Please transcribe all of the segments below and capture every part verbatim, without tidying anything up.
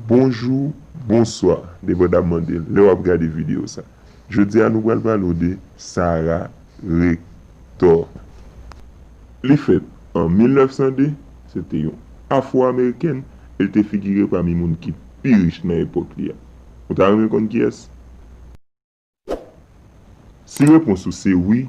Bonjou, bonswa, depandamman de lè w ap gade videyo sa. Jodi a, nou pral pale w de Sarah Rector. Li fèt an mil nèf san de, se te yon Afwo-Amerikèn, e l te figire pami moun ki pi rich nan epòk li a. Ou ta renmen konn kiyès? Si repons ou se wi,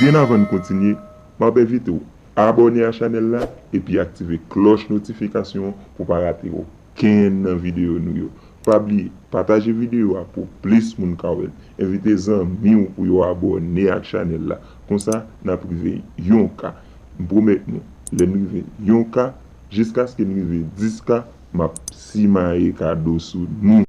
byen avan n kontinye, m ap envite w abòne a chanèl la epi aktive klòch notifikasyon an pou w pa rate okenn nan videyo nou yo. Pa bliye, pataje videyo a pou plis moun ka wè l. Envite zanmi w pou yo abòne ak chanèl la. Konsa, n ap rive yon K. M pwomèt nou, lè n rive yon K, jiskaske n rive dis K, m ap simaye kado sou nou.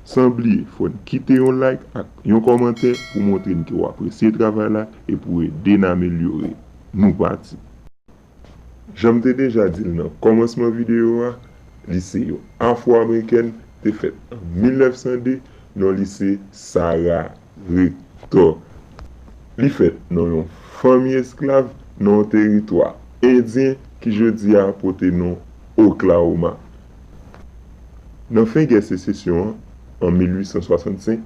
San bliye, fò n kite yon like ak yon kòmantè pou montre n ke w apresye travay la e pou ede n amelyore. Nou pati. Jan m te deja di l nan kòmansman videyo a, li se yon Afwo-Amerikèn, te fèt an mil nèf san de, non li se Sarah Rector. Li fèt nan yon fanmi esklav nan yon teritwa endyen ki jodi a pote non Oklahoma. Nan fen gè sesesyon an, an mil uit san swasannsenk,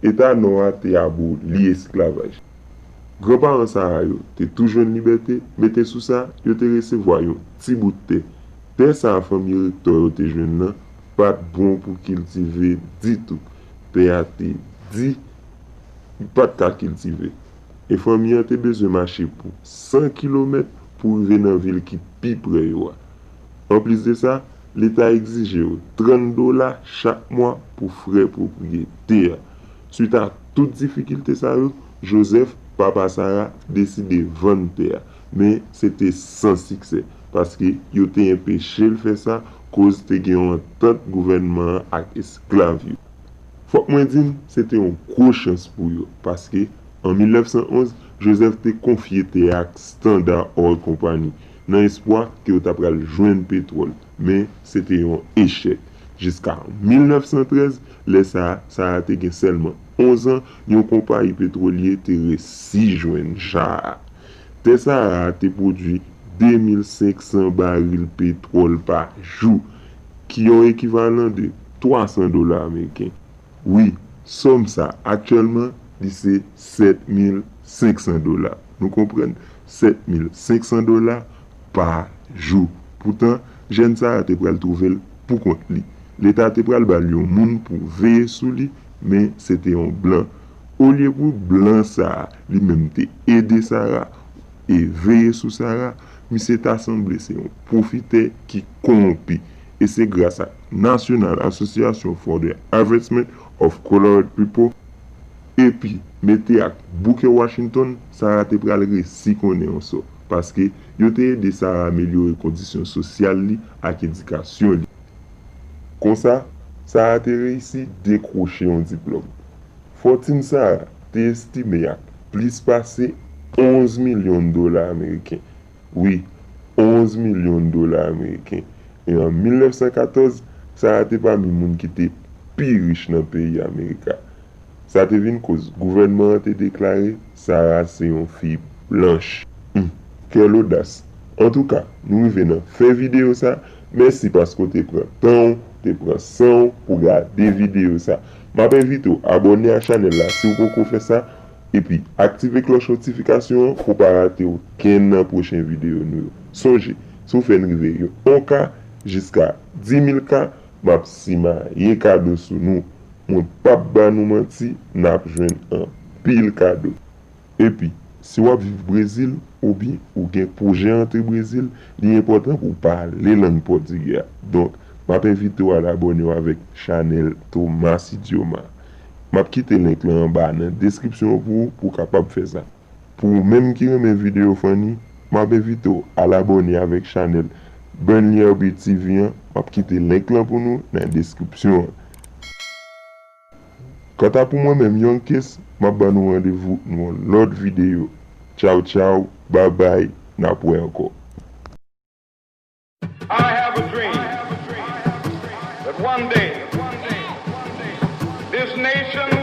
Eta Nò a te aboli esklavaj. Granparan Sarah yo te tou jwenn libète, mete sou sa, yo te resevwa yon ti bout tè. Tè sa a fanmi Rector yo te jwenn nan pa t bon pou kiltive ditou. Tè a te di, li pa t ka kiltive. E fanmi an te bezwen mache pou san kilomèt pou rive nan vil ki pi pre yo a. Anplis de sa, Leta egzije yo trant dola chak mwa pou frè pwopriyete a. Swit a tout difikilte sa yo, Joseph, papa Sarah, deside vann tè a. Men, se te san siksè, paske yo te enpeche l fè sa, koz te gen yon antant gouvènman an ak esklav yo. Fòk mwen di n, se te yon gwo chans pou yo, paske, an mil nèf san onz, Joseph te konfye tè a ak Standard Oil Company, nan espwa ke yo ta pral jwenn petwòl, men se te yon echèk. Jiska mil nèf san trèz, lè sa a, Sarah te gen sèlman onz an, yon konpayi petwolye te resi jwenn ja a. Tè Sarah te pwodui de mil senk san baril petwòl pa jou, ki yon ekivalan de twa san dola ameriken. Wi, sòm sa, aktyèlman, li se sèt mil senk san dola. Nou konprann? Sèt mil senk san dola pa jou. Poutan, jèn sa a te pral twouve l pou kont li. Leta te pral ba l yon moun pou veye sou li, men se te yon blan. Olye pou blan sa a, li menm te ede Sarah e veye sou Sarah, misye ta sanble se yon pwofitè ki kowonpi. E se gras ak National Association for the Advancement of Colored People, epi mete ak Booker Washington, Sarah te pral resi konnen yon sò, paske yo te ede Sarah amelyore kondisyon sosyal li ak edikasyon li. Konsa, Sarah te reyisi dekwoche yon diplòm. Fòtin Sarah te estime ak plis pase onz milyon dola ameriken. Wi, onz milyon dola ameriken. E an mil nèf san katòz, Sarah te pami moun ki te pi rich nan peyi Amerika. Sa te vin koz gouvènman an te deklare Sarah se yon fi blanch. Hmm, kèl odas! Antouka, nou rive nan fen videyo sa. Mèsi paske w te pran tan w, te pran san w pou gade videyo sa. M ap envite w abòne a chanèl la si w poko fè sa, epi aktive klòch notifikasyon an pou w pa rate okenn nan pwochen videyo nou yo. Sonje, si w fè n rive yon K, jiska di mil K, m ap simaye kado sou nou. Mwen p ap ba nou manti, n ap jwenn anpil kado. Epi, si w ap viv Brezil, oubyen ou gen pwojè antre Brezil, li enpòtan pou w pale lang pòtigè a. Donk, m ap envite w al abòne w avèk chanèl Thomas Idioma. M ap kite link lan anba nan deskripsyon an pou ou, pou w kapab fè sa. Pou ou menm ki renmen videyo funny, m ap envite w al abòne avèk chanèl Burnley R B T V an. M ap kite link lan pou nou nan deskripsyon an. Kanta pou mwen menm, Young Case, m ap ban nou randevou nan yon lòt videyo. Tchaw, tchaw, babay, n ap wè ankò. I have a dream that one day this nation